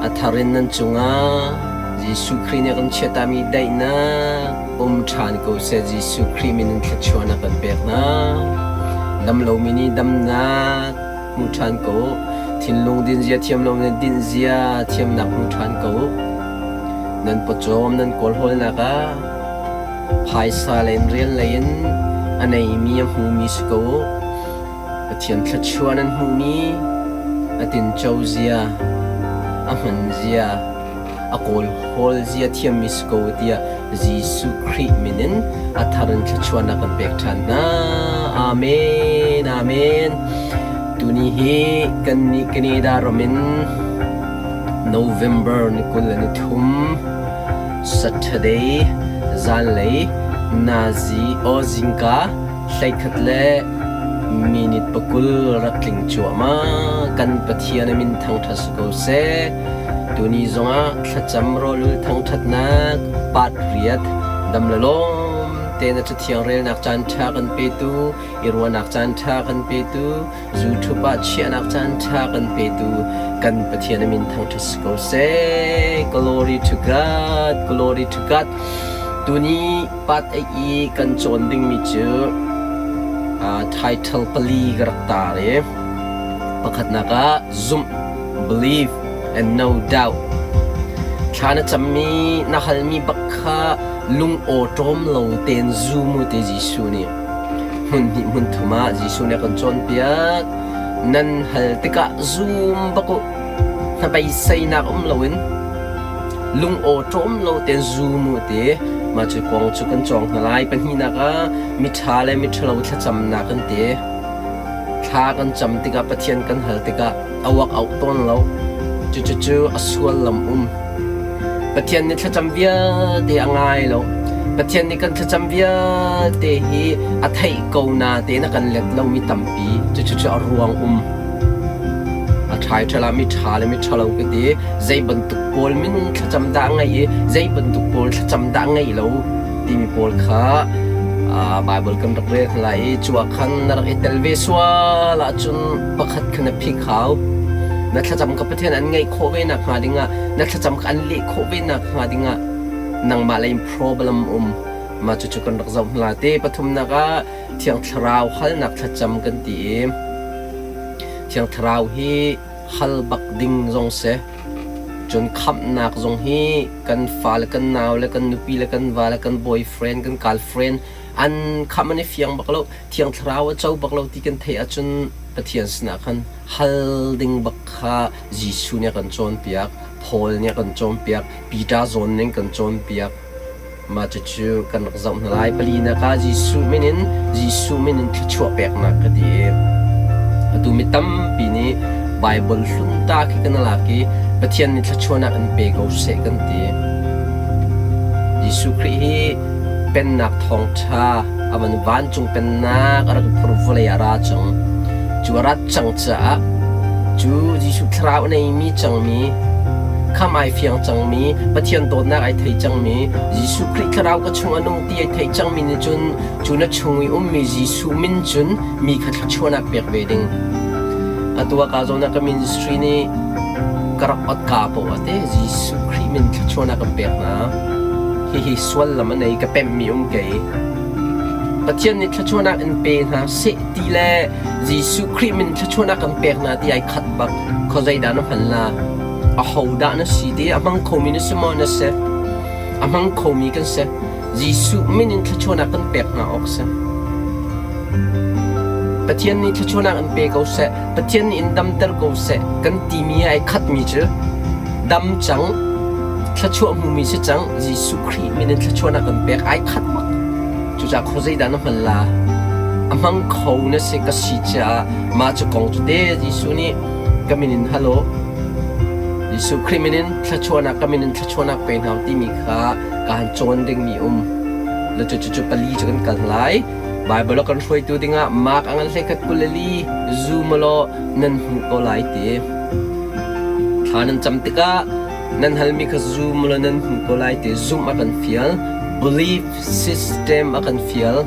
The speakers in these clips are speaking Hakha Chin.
A thar in nan cungah Jesuh Khrih nih a kan chiatami daihnak um ṭhan ko seh. Jesuh Khrih min in thluachuahnak kan pek hna. Dam lomi nih damnak hmu ṭhan ko. Thinlung dinzia thiam lo nih dinzia thiamnak hmu ṭhan ko. Nan pawcawm nan kawlhawlnak ah phaisa lei in rian lei in a neimi a hmumi si ko. Pathian thluachuah nan hmuhmi a tinco zia, a hman zia, a kawlhawl zia thiammi si ko tiah Jesuh Khrih min in a thar in thluachuahnak kan pek ṭhan hna. Amen. Amen. Tuni hi kannih Canada ram in November ni 23 Saturday zanlei nazi o zingka 11 le minute 20 rak tling cuahmah. Kan Pathian a min thangṭhat si ko seh. Tuni zongah thlacam rawlul thangṭhatnak part riat dam le lawm tein a Cathiang relnak caan ṭha kan petu, i ruahnak caan ṭha kan petu, YouTube ah chiahnak caan ṭha kan petu kan Pathian a min thangṭhat si ko seh. Glory to God, glory to God. Tuni part 8 i kan cawn dingmi cu title pali ka rak tar i pakhatnak ah zumh believe and no doubt. Thla na cammi na halmi bak kha lung awṭawm lo tein zum u ti Jesuh nih hmun hnih hmun thum ah Jesuh nih a kan cawnpiak. Nan hal tikah zum bak u. Hnabeiseinak um loin lung awṭawm lo tein zum u ti mah cu kong cu kan cawng hna lai. Pahnihnak ah miṭha le miṭhalo thlacamnak kan ti. Thla kan cam tikah Pathian kan hal tikah a uak auh tawn lo. Cucucu a suallam um. Pathian nih thlacam vialte a ngai lo. Pathian nih kan thlacam vialte hi a theih ko na tein a kan let lomi tampi. Cucucu a ruang um. A ṭhaiṭhal ah miṭha le miṭhalo ka ti. Zei bantuk pawl minung thlacam dah a ngeih i zei bantuk pawl thlacam dah a ngeih lo timi pawl kha Baibal kan rak rel hna lai i cu ah khan na rak i tel ve sual ahcun pakhat kha na phik hau. Na thlacam kha Pathian an ngaih khawh ve nak hnga dingah na thlacam kha an leh khawh ve nak hnga dingah nangmah lei in problem um. Mah cucu kan rak zoh hna lai. Te pathumnak ah Thiang Thlarau halnak thlacam kan ti i Thiang Thlarau hi hal bak ding zong si. Cun khamhnak zong hi kan fale kan nau le kan nupi le kan va le kan boyfriend kan girlfriend an khamh an i fiang bak lo Thiang Thlarau a co bak lo ti kan theih ahcun Pathian sinah khan hal ding bak kha Jesuh nih a kan cawnpiak Paul nih a kan cawnpiak Peter zawn ning kan cawnpiak Mah cucu kan rak zoh hna lai. Palinak ah Jesuh min in Jesuh min in thluachuah peknak ka ti i atu mi tampi nih Baibal hlun ta khi kan lak i Pathian nih thluachuahnak in pe ko seh kan ti. Jesuh Khrih hi pennak thawngṭha a van vancung pennak a rak phur vawlei ah a ra cang. Cu a rat cang caah cu Jesuh thlarau a neimi cangmi khamh ai fiang cangmi Pathian dawtnak ai thei cangmi Jesuh Khrih thlarau ka chung a nung ti ai thei cangmi nih cun cu na chung i ummi Jesuh min cun mi kha thluachuahnak pek ve ding. Atu ah ka zawn ah ka ministry nih ka rak ot ka poah te Jesuh Khrih min thluachuahnak kan pek hna. Hihi suallam a nei ka pemhmi um kei. Pathian nih thluachuahnak in pe hna seh ti le Jesuh Khrih min thluachuahnak kan pek hna ti ai khat bak. Khuazei dah na hman la? Ahodah na si ti a hmang khomi na si maw na si? A hmang khomi kan si. Jesuh min in thluachuahnak kan pek hna awk si. Pathian nih thluachuahnak in pe ko seh, Pathian nih in damter ko seh kan timi ai khatmi cu dam cang, thluachuah hmumi si cang, Jesuh Khrih min in thluachuahnak kan pek ai khat bak. Cucaah khuazei dah na hman la? A hmang kho na si ka si caah mah cu kong cu te Jesuh nih ka min in hal u. Jesuh Khrih min in thluachuahnak ka min in thluachuahnak pe hna timi kha ka han cawn dingmi um. Le cu cu pali cu kan kal lai. Bible a kan hruaitu dingah Mark a ngan hlei khat 24 zum law nan hmuh ko lai ti. Thla nan cam tikah nan halmi kha zum law nan hmuh ko lai ti zumh a kan fial. Belief system a kan fial.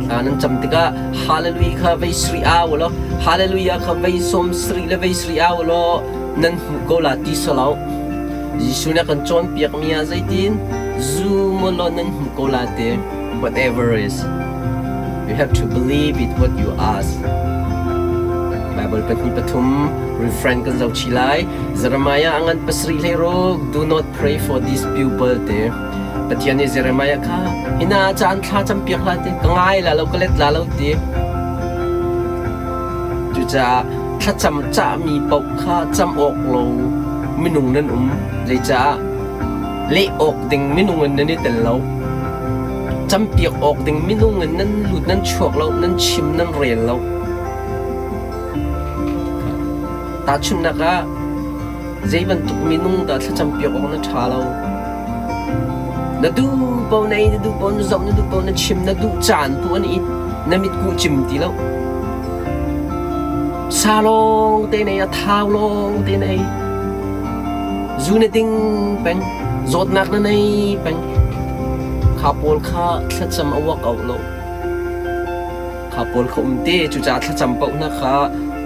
Thla nan cam tikah Hallelujah kha vei sri au law Hallelujah kha vei som sri le vei sri au law. nan hmuh ko la ti silo. Jesuh nih a kan cawnpiakmi ah zeitin zum u law nan hmuh ko la ti. Whatever is, you have to believe it what you ask. Bible pahnih pathum refrain kan zoh chih lai. Jeremiah a ngan pasarih hlei ruk do not pray for these people ti. Pathian nih Jeremiah kha hina caan thla campiak hlah ti ka ngai la lo ka let la lo ti. Cucaah thlacam cahmi paoh kha cam awk lo minung nan um. Zeicah leh awk ding minung in nan i tel lo. Campiak awk ding minung in nan lut nan chuak lo, nan chim nan rel lo. Tahchunhnak ah, zei bantuk minung dah thlacam piak awk na ṭha lo? Na duh paoh na ei, na duh paoh na zoh, na duh paoh na chim, na duh caan tu an i na mitkuh cim ti lo. Sa lawng te na ei, a thau lawng te na ei. Zu na ding peng, zawtnak na nei peng. Kha pawl kha thlacam a uak auh lo. Kha pawl kha um te, cucaah thlacam paoh hna kha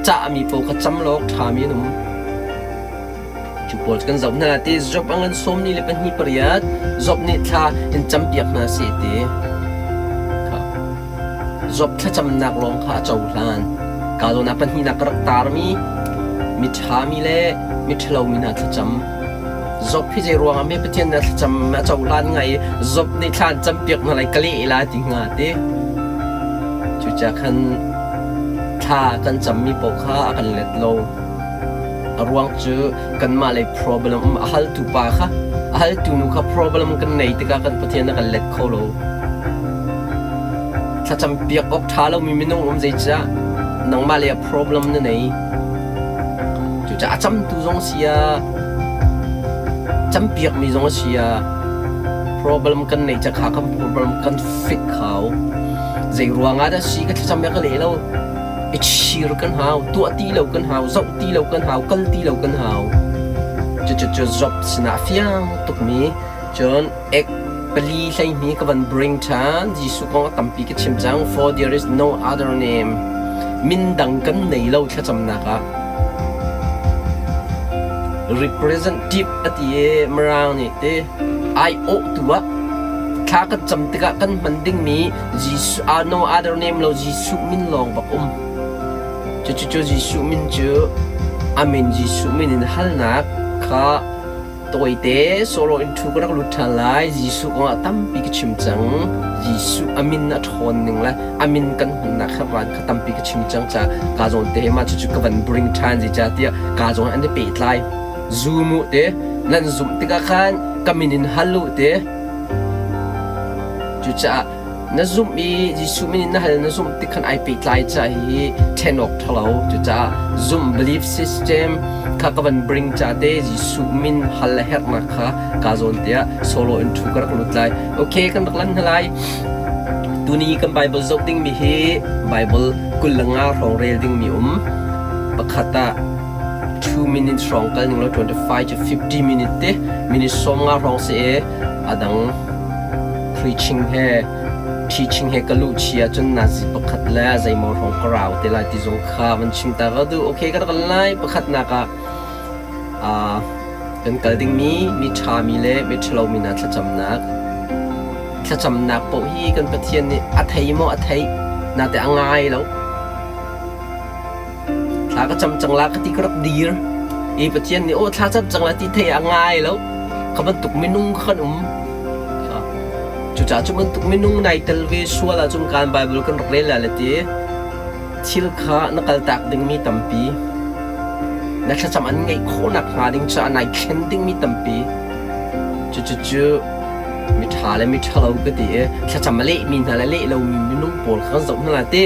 cahmi paoh kha cam lawk ṭhami an um. Cu pawl cu kan zoh hna ti Job a ngan sawm ni le pahnih pariat Job nih thla in campiak hna seh ti. Kha. Job thlacamnak lawng kha a cohlan. Ka zawn ah pahnihnak ka rak tarmi miṭhami le miṭhalomi hna thlacam. Job hi zei ruangah hme Pathian nih thlacam a cohlan ngai i Job nih thla an campiak hna lai ka leh lai ti hnga ti. Cucaah khan thla kan cammi paoh kha a kan let lo. A ruang cu kanmah lei problem a haltu pa kha a haltu nu kha problem kan nei tikah kan Pathian a kan let kho lo. Thlacam piak awk ṭha lomi minung um zeicah nangmah lei ah problem na nei. Cucaah a camtu zong si ah campiakmi zong a si ah problem kan neih ca kha kan problem kan fik hau. Zei ruangah dah si ka thlacam ka leh lo. I chir kan hau, tuah ti lo kan hau, zoh ti lo kan hau, kal ti lo kan hau. Cucu job sinah fiang tukmi cun ek pali hleihnih ka van bring ṭhan. Jesuh kong a tampi ka chim cang. For there is no other name. Min dang kan nei lo thlacamnak ah. Representative a ti i Mirang nih ti aiawhtu ah thla kan cam tikah kan hman dingmi Jesuh, no other name lo Jesuh min lawng bak um. Cucu Jesuh min cu a min Jesuh min in halnak kha tawite solo in thu ka rak lut ṭhan lai. Jesuh kongah tampi ka chim cang. Jesuh a min a ṭhawn ning le a min kan hmannak kha ran kha tampi ka chim cang caah ka zawn te mah cucu ka van bring ṭhan zeicahtiah ka zawn an i pehtlai. Zum u te nan zumh tikah khan ka min in hal u te. Cucaah na zumh i Jesuh min in na hal na zumh tik khan ai pehtlai ca hi ṭhen awk ṭhalo. Cucaah zumh belief system kha ka van bring ca te Jesuh min hal a herhnak kha ka zawn tiah solo in thu ka rak lut lai. Okay, kan rak lan hna lai. Tuni kan Bible zoh dingmi hi Bible 25 hrawng rel dingmi um. Pakhat ah 2 minutes hrawng kal ning law 25 to 50 minute te minute 50 hrawng si e a dang preaching he teaching he ka luh chi ahcun nazi pakhat le zeimaw hrawng ka rau te lai ti zong kha van chim ta ka duh. Okay, ka rak lai. Pakhatnak ah kan kal dingmi mi ṭhami le mi ṭhalomi hna thlacamnak. Thlacamnak paoh hi kan Pathian nih a thei maw a theih, nate a ngai lo. Thla ka cam cang la ka ti ka rak dir. I Pathian nih aw thla cam cang la ti thei a ngai lo. Kha bantuk minung kha kan um. Cucaah cu bantuk minung nai tel ve sual ahcun kan Bible kan rak rel lai le ti thil kha na kaltak dingmi tampi na thlacam an ngeih khawhnak hnga ding caah nai thlen dingmi tampi cucu miṭha le miṭhalo ka ti i thlacam a lehmi hna le leh lomi minung pawl kha kan zoh hna la ti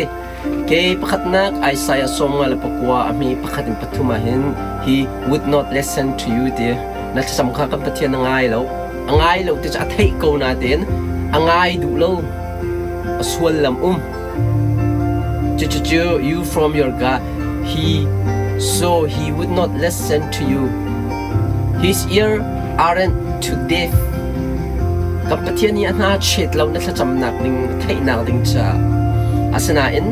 Ke pakhatnak Isaiah 54 a hmi pakhat in pathum ah hin he would not listen to you ti na thlacam kha kan Pathian a ngai lo. A ngai lo ti cu a theih ko nain a ngai duh lo. A suallam um. Cucu you from your God he so he would not listen to you. His ear aren't too deaf. Kan Pathian nih a hna chet lo na thlacamnak ding theihnak ding caah. Asinain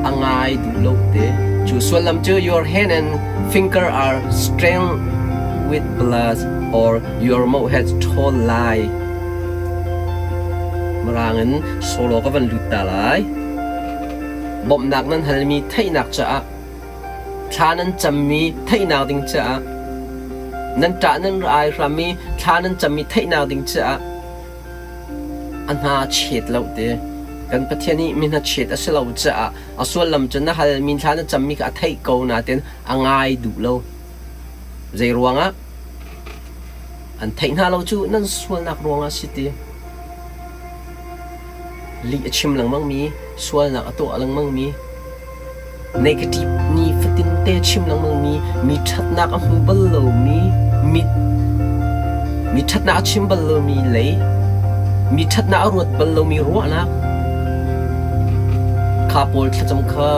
a ngai duh lo te. Cu sullam cu your hand and finger are stained with blood or your mouth has told lie. Mirang in solo ka van lut ta lai. Bawmhnak nan halmi theihnak caah thla nan cammi theihnak ding caah nan ṭah nan ai hrammi thla nan cammi theihnak ding caah a hna chet lo te. Kan Pathian nih mi hnachet a si lo caah a sullam cu na halmi thla na cammi kha a theih ko nain a ngai duh lo. Zei ruangah? An theih hna lo cu nan sualnak ruangah si ti. Lih a chim lengmangmi, sualnak a tuah lengmangmi, negative ni fatin te chim lengmangmi, mi ṭhatnak a hmu bal lomi, mi mi ṭhatnak a chim bal lomi lei, mi ṭhatnak a ruat bal lomi ruahnak kha pawl thlacam kha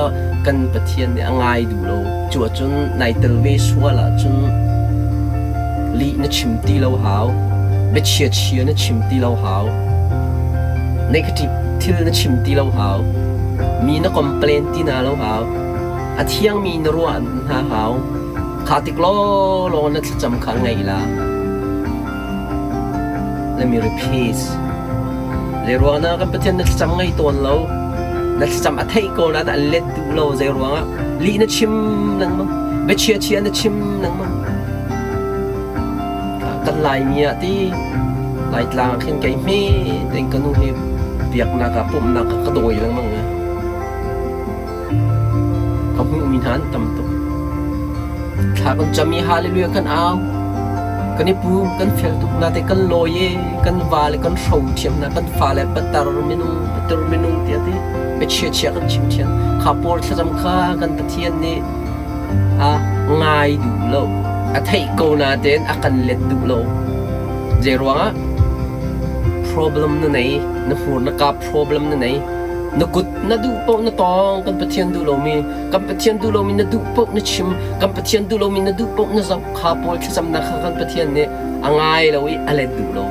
kan Pathian nih a ngai duh lo. Cu ahcun nai tel ve sual ahcun lih na chim ti lo hau, biachia chia na chim ti lo hau, negative thil na chim ti lo hau, mi na complain ti na lo hau, a thiangmi na ruah hna hau. Kha tik lawlaw na thlacam kha ngei la. Let me repeat. Zei ruang na kan Pathian na thlacam ngei tawn lo. Na thlacam a theih ko na an let duh lo zei ruangah lih na chim lengmang biachia chia na chim lengmang kan Laimi ah ti Laitlang ah khin kei hme tein ka nu hi biaknak ah pumhnak ah ka dawi lengmang i ka hmuhmi hna an tam tuk. Thla kan cam i hallelujah kan au. Kan i pum, kan fel tuk nate kan lawi i kan va le kan hro thiam hna, kan fale patar minung, patar minung tiah ti biachia chia kan chim thiam. Kha pawl thlacam kha kan Pathian nih a ngai duh lo. A theih ko natein a kan let duh lo. Zei ruangah? Problem na nei, na hmur na ka problem na nei. Na kut na duh paoh na tawng kan Pathian duh lomi kan Pathian duh lomi na duh paoh na chim kan Pathian duh lomi na duh paoh na zoh kha pawl thlacamnak kha kan Pathian nih a ngai lo i a let duh lo.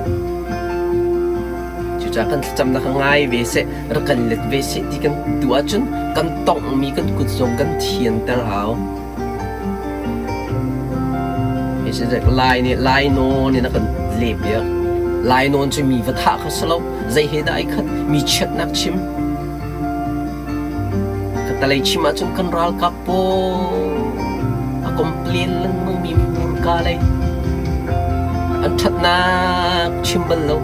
Cucaah kan thlacamnak kha ngai ve seh, rak kan let ve seh ti kan duh ahcun kan tonghmi kan kut zong kan thianter hau. Lai nih lainawn in a kan lehpiak. Lainawn cu mi va thah kha si lo. Zei he dah ai khat? Mi chiatnak chim. Katalei chim ahcun kan ralkap pawl a complain lengmang mi hmurka lei an ṭhatnak chim bal lo.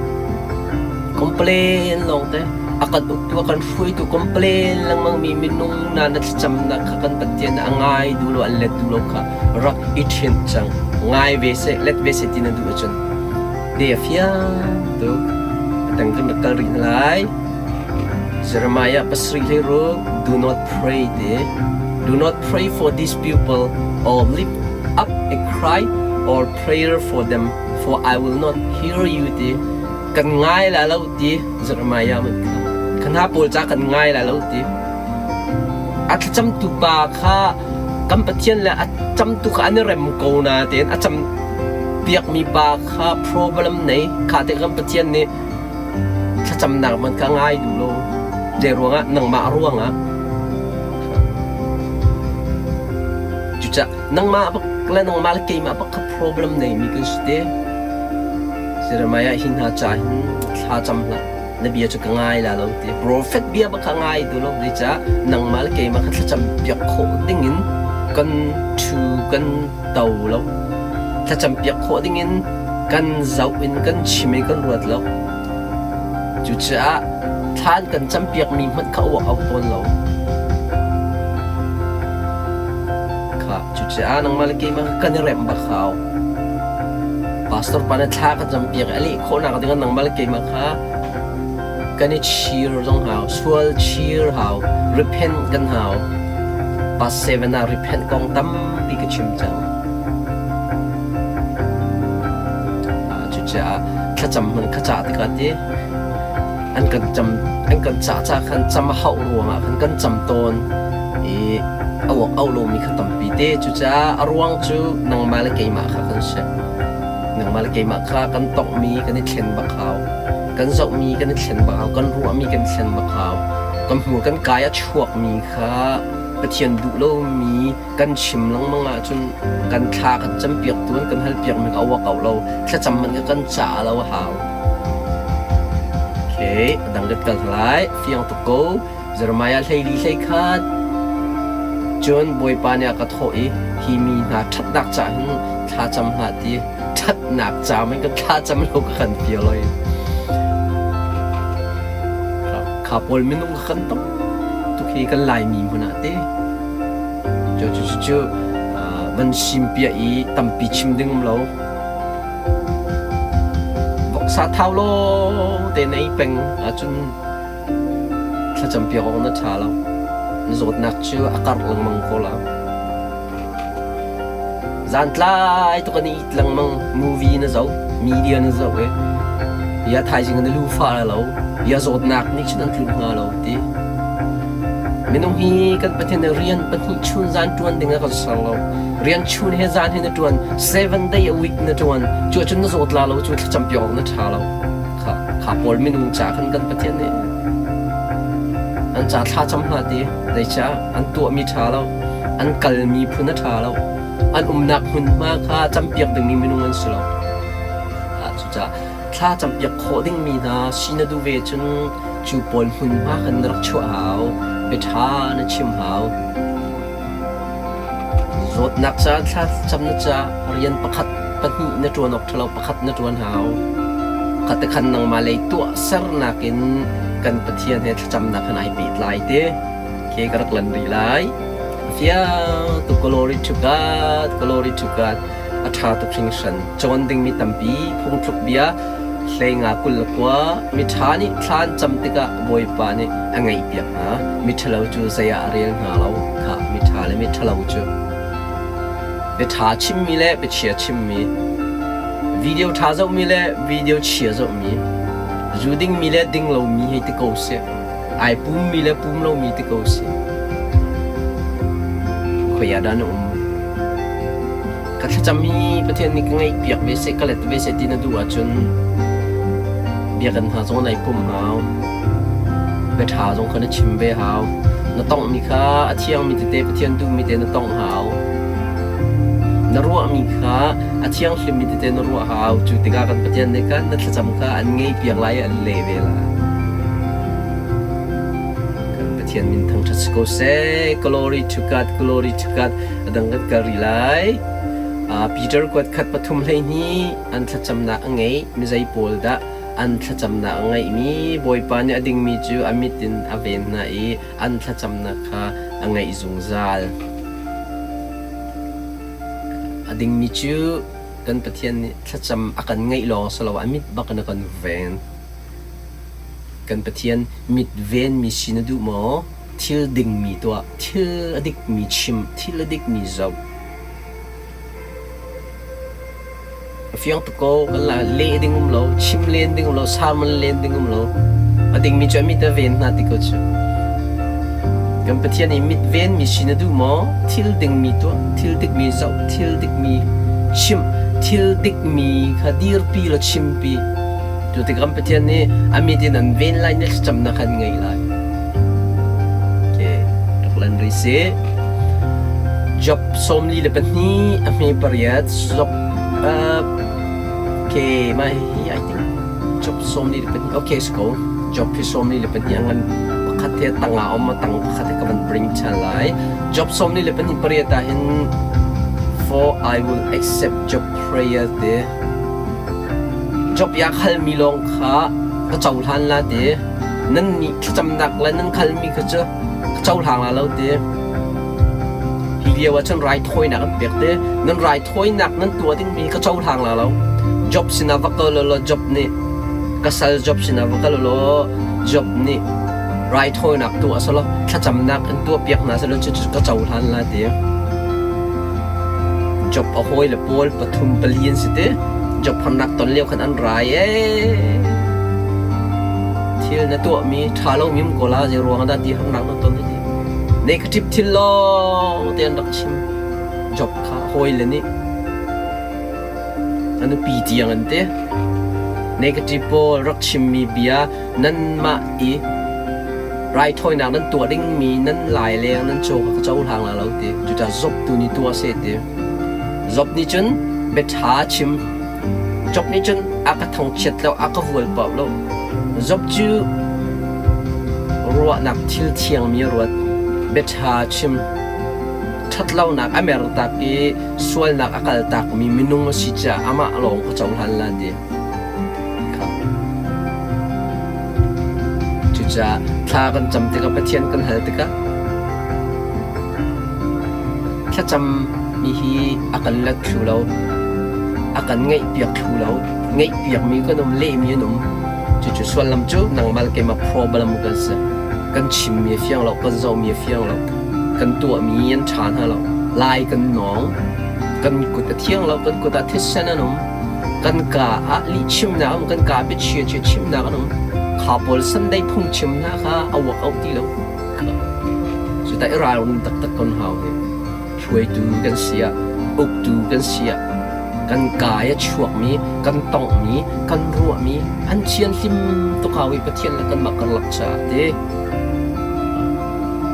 Complain lawngte. A kan uktu a kan hruaitu complain lengmang mi minung na na thlacamnak kha kan Pathian a ngai duh lo an let duh lo kha rak i ṭhinh cang. Ngai ve seh, let ve seh ti na duh ahcun te a fiang tuk. Atang kan rak kal rih hna lai. Jeremiah pasarih hlei ruk, do not pray te. Do not pray for these people or lift up a cry or prayer for them, for I will not hear you te. Kan ngai la lo ti Jeremiah man kha. Kha hna pawl ca kan ngai la lo ti. A thlacamtu pa kha kan Pathian le a camtu kha an i rem ko na tein a cam piakmi pa kha problem nei kha te kan Pathian nih thlacamnak man ka ngai duh lo. Zei ruangah nangmah ruangah cucah nangmah bak le nangmah le keimah bak kha problem neimi kan si te. Jeremiah hi hna ca hin thla cam hlah. Na bia cu ka ngai la lo ti. Profet bia bak kha ngai duh lo. Zeicah nangmah le keimah kha thlacam piak khawh dingin kan ṭhu kan to lo. Thlacam piak khawh dingin kan zoh in kan chim i kan ruat lo. Cucaah thla an kan campiakmi hmanh kha uak au tawn lo. Kha cucaah nangmah le keimah kan i remh bak hau. Pastor pa nih thla ka campiak i a leh khawhnak dingah nangmah le keimah kha kan i chir zong hau, sual chir hau, repent kan hau. Past 7 ah repent kong tampi ka chim cang. Cucaah thlacam hmanh kha cah tikah ti an kan cam an kan cah ca khan cam a hauh ruangah khan kan cam tawn i a uak au lomi kha tampi te. Cucaah a ruang cu nangmah le keimah kha kan si. Nangmah le keimah kha kan tonghmi kan i thlen bak hau. Kan zohmi kan i thlen bak hau. Kan ruahmi kan i thlen bak hau. Kan hmur kan kai a chuakmi kha. Pathian duh lomi kan chim lengmang ahcun kan thla kan campiaktu an kan halpiakmi kha a uak ko lo. Thlacam hmanh kha kan caah lo a hau. Okay, a dang kan kal lai. Fiang tuk ko. Jeremiah 14 hleikhat. Cun Bawipa nih a ka thawh i hi mi hna ṭhatnak caah hin thlacam hlah ti ṭhatnak ca men ka thlacam lo ka kan fial oi. Kha pawl minung kha kan tam tuk hi kan Laimi hmun ah te. Cu cu cu cu van simpiah i tampi chim ding um lo. Voksa thau lawng te na ei peng ahcun Thlacam piak awk na ṭha lo. Na zawtnak cu a karh lengmang ko la. Zantlai tuk an i it lengmang. Movie na zoh, media na zoh i ya thaizing na lu fa lo, ya zawtnak nih cun an tlun hnga lo ti. Minung hi kan Pathian nih rian pahnih chun zan ṭuan ding a kan ser lo. Rian chun he zan he na ṭuan, 7 day a week na ṭuan. Cu ahcun na zawt la lo, cu thlacam piak awk na ṭha lo. Kha, kha pawl minung ca khan kan Pathian nih an ca thlacam hlah ti zeicah an tuahmi ṭha lo an kalmi phun a ṭha lo an umnak hmunhma kha campiak dingmi minung an si lo. Cucaah thla campiak khawh dingmi hna si na duh ve cun cu pawl hmunhma khan na rak chuah hau bia ṭha na chim hau. Zawtnak ca thlacam na ca rian pakhat pahnih na ṭuan awk ṭhalo pakhat na ṭuan hau. Khatikhan nangmah lei tuahsernak in kan Pathian he thlacamnak khan ai pehtlai te. Ke ka rak lan rih lai. Fiang tuk glory to God, glory to God. A ṭha tuk hringhran. Cawn dingmi tampi phungthluk bia hleinga 29 miṭha nih thla an cam tikah Bawipa nih a ngaihpiak hna. Miṭhalo cu zei ah a rel hna lo. Khah miṭha le miṭhalo cu biaṭha chimmi le biachia chimmi, video ṭha zohmi le video chia zohmi, zu dingmi le ding lomi hei ti ko sih. Ai pummi le pum lomi ti ko sih. Khoi ah dah na um? Ka thlacam hi Pathian nih ka ngaihpiak ve seh, ka let ve seh ti na duh ahcun biakinn hna zong nai pum hau. Bia ṭha zong kha na chim ve hau. Na tonghmi kha a thiangmi tete Pathian duhmi te na tongh hau. Na ruahmi kha a thianghlimmi tete na ruah hau. Cu tikah kan Pathian nih khan na thlacam kha an ngaihpiak lai i an leh ve lai. Kan Pathian min thangṭhat si ko seh. Glory to God, glory to God. A dang kan kal rih lai. Peter kuat khat pathum 12 an thlacamnak a ngei mi zei pawl dah an thlacamnak a ngeihmi Bawipa nih a dingmi cu a mit in a ven hna i an thlacamnak kha a ngaih zungzal. A dingmi cu kan Pathian nih thlacam a kan ngaih lawng si lo a mit bak in a kan ven. Kan Pathian mit venmi si na duh maw? Thil dingmi tuah, thil a dikmi chim, thil a dikmi zoh. A fiang tuk ko, kan la leh ding um lo, chim len ding um lo, sermon len ding um lo. A dingmi cu a mit a ven hna ti ko cu. Kan Pathian i mit venmi si na duh maw? Thil dingmi tuah, thil dikmi zoh, thil dikmi chim, thil dikmi kha dirpi law chimpi. Cu tik ram Pathian nih a mit in an ven lai na thlacamnak kha an ngaih lai. Okay, rak lan rih sih. Job 42 a hme pariat Job okay mah hi I think Job 42 okay so Job hi 42 a ngan pakhat he tang ah um a tang pakhat he ka van bring ṭhan lai. Job 42 pariat ah hin for I will accept Job prayer te Job yak halmi lawng kha ka cohlan la ti. Nan nih thlacamnak le nan khalmi kha cu ka cohlang la lo ti. Hi lio ah cun raithawinak an pek ti. Nan raithawinak nan tuah dingmi ka cohlang la lo. Job sinah va kal law Job nih ka sal Job sinah va kal law Job nih raithawinak tuah selaw thlacamnak in tuahpiak hna selaw cucu ka cohlan la ti. Job a hawile pawl pathum pali an si ti. Job harnak ton lio khan an rai ee. Thil na tuahmi ṭha lomi um ko la zei ruang dah ti harnak na ton ti. Negative thil lawng te an rak chim. Job kha hawile nih a nupi tiang an ti. Negative pawl rak chimmi bia nanmah i. Raithawinak nan tuah dingmi nan lai leng nan caw kha ka cohlang la lo ti. Cucaah Job tu nih tuah seh ti. Job nih cun biaṭha a chim. Job nih cun a ka thangchiat lo, a ka vualpauh lo. Job cu ruahnak thil thiangmi a ruat. Biaṭha a chim. Ṭhatlonak a mertak i sualnak a kaltakmi minung a si caah amah lawng ka cohlan la ti. Cucaah thla kan cam tikah Pathian kan hal tikah thlacam mi hi a kan let thlu lo, a kan ngaihpiak thlu lo, ngaihpiakmi kan um, lehmi an um. Cucu suallam cu nangmah le keimah problem kan si. Kan chimmi a fiang lo, kan zohmi a fiang lo, kan tuahmi an ṭha hna lo. Lai kan nawng, kan kut a thiang lo, kan kut ah thisen an um. Kan kaa ah lihchimnak a um, kan kaa biachia chia chimnak an um. Kha pawl Sunday phungchim hna kha a uak auh ti lo. Cuta i ralrin taktak kan hau hi. Hruaitu kan si ah, uktu kan si ah, kan kaa i a chuakmi, kan tonghmi, kan ruahmi an thianhlim tuk hau i Pathian le kanmah karlak caah ti.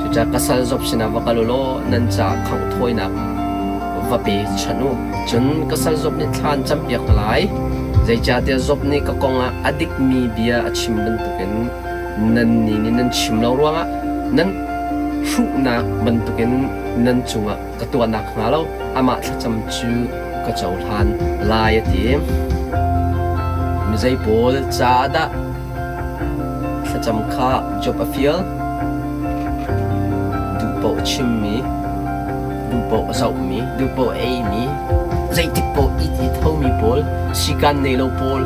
Cucaah ka sal Job sinah va kal u law nan caah khangh thawinak va pe chan u. Cun ka sal Job nih thla an campiak hna lai. Zeicahtiah Job nih ka kong ah a dikmi bia a chim bantukin nannih nih nan chim lo ruangah nan hruhnak bantukin nan cungah ka tuah nakhnga lo amah thlacam cu ka cohlan lai a ti. Mizei pawl caah dah thlacam kha Job a fial? Duh paoh a chimmi, duh paoh a zohmi, duh paoh a eimi, zeitik paoh it i thomi pawl, sikan nei lo pawl,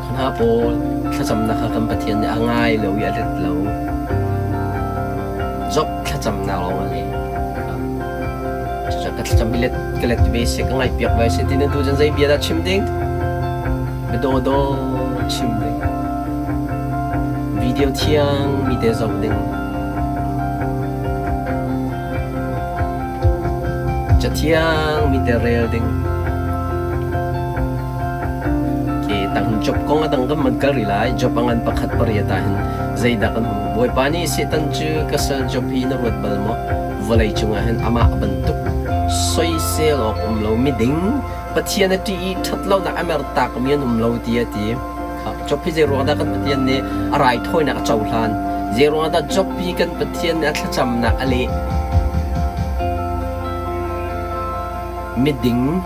hna pawl thlacamnak kha kan Pathian nih a ngai lo i a let lo. Job thlacamnak lawng a leh. Cucaah ka thlacam hi let ka let ve seh, ka ngaihpiak ve seh ti na duh cun zei bia dah chim ding? Biadawdaw chim ding. Video thiang mi te zoh ding. Cathiang mi te rel ding. Okay, tang job kong a dang kan man kal rih lai. Job a ngan pakhat pariat ah hin zeidah kan hmuh? Bawipa nih Satan cu ka sal Job hi na ruat bal maw? Vawlei cungah hin amah bantuk soisel awk um lo miding Pathian a ṭih i ṭhatlonak a mertakmi an um lo ti a ti. Job hi zei ruang dah kan Pathian nih a raithawinak a cohlan? Zei ruang dah Job hi kan Pathian nih a thlacamnak a leh? Miding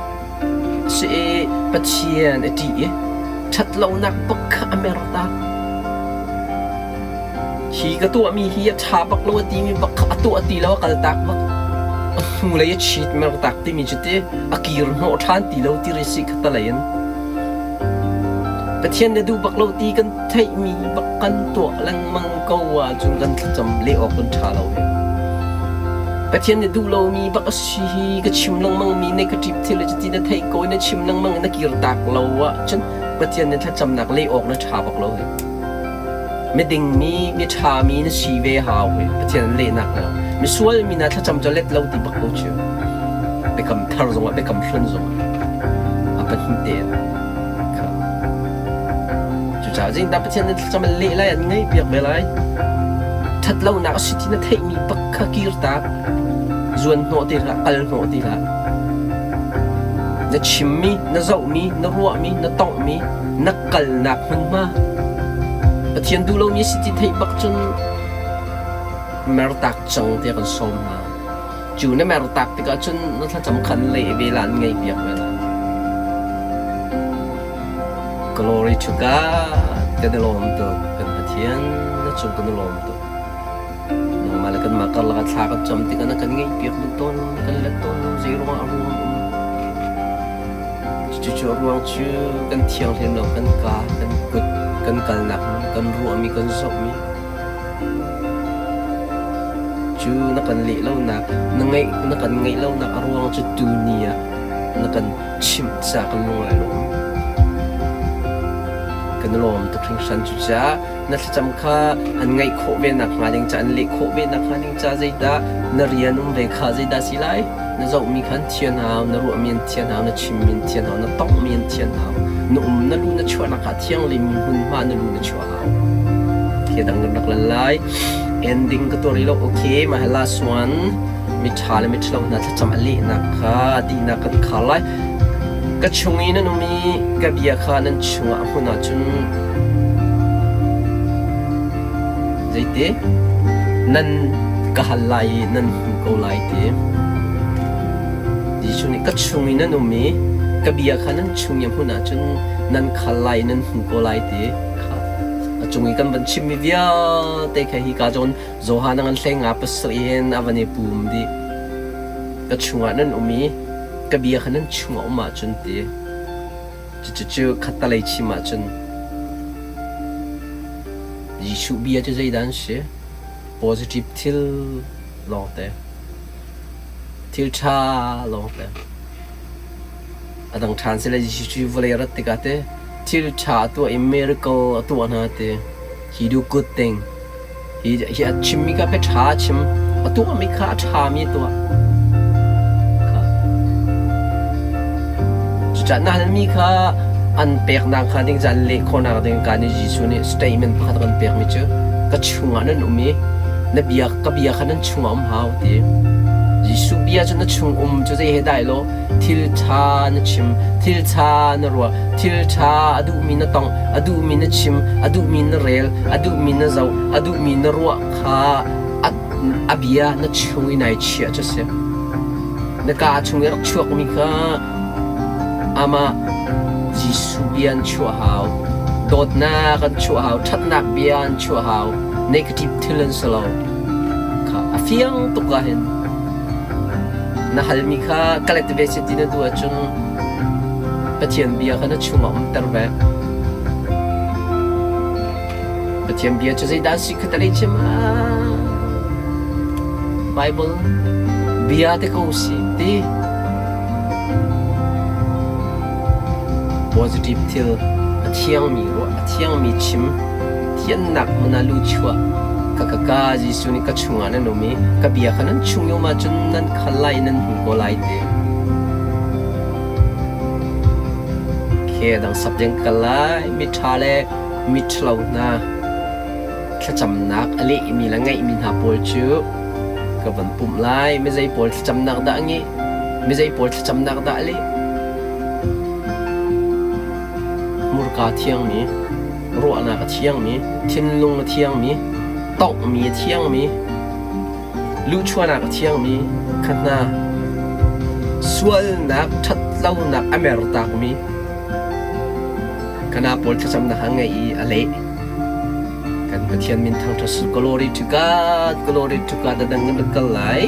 si i Pathian a ṭih i ṭhatlonak bak kha a mer ta. Hi ka tuahmi hi a ṭha bak lo a timi bak kha a tuah ti lo a kaltak bak. A hnulei a chit mertak timi cu ti a kir hnawh ṭhan ti lo ti ri si kha talei in. Pathian na duh bak lo ti kan theihmi bak kan tuah lengmang ko ahcun kan thlacam leh awk kan ṭha lo hi. Pathian na duh lomi bak a si hi ka chim lengmangmi ne ka ṭip thil cuti na theih ko i na chim lengmang i na kirtak lo ahcun Pathian na thlacamnak leh awk na ṭha bak lo hi. Miding mi, miṭha mi na si ve hau hi Pathian an lehnak lo. Misual mi na thlacam cu let lo ti bak ko cu. Biakam thar zongah biakam hlun zongah a pahnih te in. Cucaah zingdah Pathian nih thlacam an leh lai an ngaih piak ve lai. Ṭhatlonak a si ti na theihmi bak kha kirtak. Zuan hnawh ti hlah, kal hnawh ti hlah. Na chimmi, na zohmi, na ruahmi, na tonghmi, na kalnak hmunhma. Pathian duh lomi si ti theih bak cun mertak cang tiah kan sawm hna. Cu na mertak tikah cun na thlacam khan leh ve la an ngei piak ve la. Glory to God. Kan i lawm tuk. Kan Pathian na cung kan i lawm tuk. Nangmah le kanmah karlak ah thla kan cam tikah na kan ngeihpiak duh tawn lo, na kan let tawn lo, zei ruangah a ruang um. Cucu a ruang cu kan thianghlim lo, kan ka, kan kut, kan kalnak hmun, kan ruahmi, kan zohmi. Cu na kan leh lonak, na ngeih, na kan ngeih lonak a ruang cu tuni ah na kan chimh caah kan lung ai lawm. Kan i lawm tuk hringhran. Cucaah na thlacam kha an ngaih khawh ve nakhnga ding ca, an leh khawh ve nakhnga ding ca zeidah na rian um ve kha zeidah si lai? Na zohmi kha an thian hau, na ruahmi an thian hau, na chimmi an thian hau, na tonghmi an thian hau. Na um, na lu na chuahnak ah thianghlimmi hmunhma na lu na chuah hau. Okay, dang kan rak lan lai. Ending ka tuah rih lo. Okay, mah hi last one. Miṭha le miṭhalo hna thlacam a lehnak kha dihnak kan khar lai. Ka chung i nan um i ka bia kha nan chungah a hmun ahcun zeiti nan ka hal lai i nan hmu ko lai ti. Jesuh nih ka chung i nan um i ka bia kha nan chung i a hmun ahcun nan khal lai i nan hmu ko lai ti kha a cung i kan van chimmi vialte kha hi ka zawn Johan a ngan hlei nga pasarih hin a van i pum dih. Ka chungah nan um i ka bia kha nan chungah um ahcun ti. Cucu khattalei chim ahcun Jesuh bia cu zeidah an si? Positive thil lawngte. Thil ṭha lawngte. A dang ṭhan sile Jesuh cu vawlei a rat tikah teh thil ṭha a tuah i miracle a tuah hna ti. He do good thing. Hi, hi a chimmi kha pe ṭha a chim. A tuahmi kha a ṭhami a tuah. Kha. Cucaah na halmi kha an peknak hnga ding ca leh khawhnak ding ka nih Jesuh nih statement pakhat a kan pekmi cu ka chungah nan um i na bia ka bia kha nan chungah um hau ti. Jesuh bia cu na chung um cu zei he dai law thil ṭha na chim, thil ṭha na ruah, thil ṭha a duhmi na tongh, a duhmi na chim, a duhmi na rel, a duhmi na zoh, a duhmi na ruah kha a, a bia na chung i nai chiah cu si. Na kaa chung i rak chuakmi kha amah Jesuh bia an chuah hau. Dawtnak an chuah hau, ṭhatnak bia an chuah hau, negative thil an si lo. Kha a fiang tuk ah hin na halmi kha ka let ve si ti na duh ahcun Pathian bia kha na chungah umter ve. Pathian bia cu zeidah a si kha talei chim ah Bible bia te ko si ti. Positive thil a thiangmi ruah, a thiangmi chim, thiannak hmun ah luchuah ka ka ka Jesuh nih ka chungah nan um i ka bia kha nan chung i um ahcun nan khal lai i nan hmu ko lai ti. Ke dang sap ding ka lai miṭha le miṭhalo hna thlacamnak a lehmi le ngeihmi hna pawl cu ka van pumh lai. Mizei pawl thlacamnak dah a ngih? Mizei pawl thlacamnak dah a leh? Hmurka a thiangmi, ruahnak a thiangmi, thinlung a thiangmi, tonghmi a thiangmi, luhchuahnak a thiangmi kha hna sualnak ṭhatlonak a mertakmi kana pawl thlacamnak a ngeih i a leh. Kan Pathian min thangṭhat su. Glory to God, glory to God. A dang kan kal lai.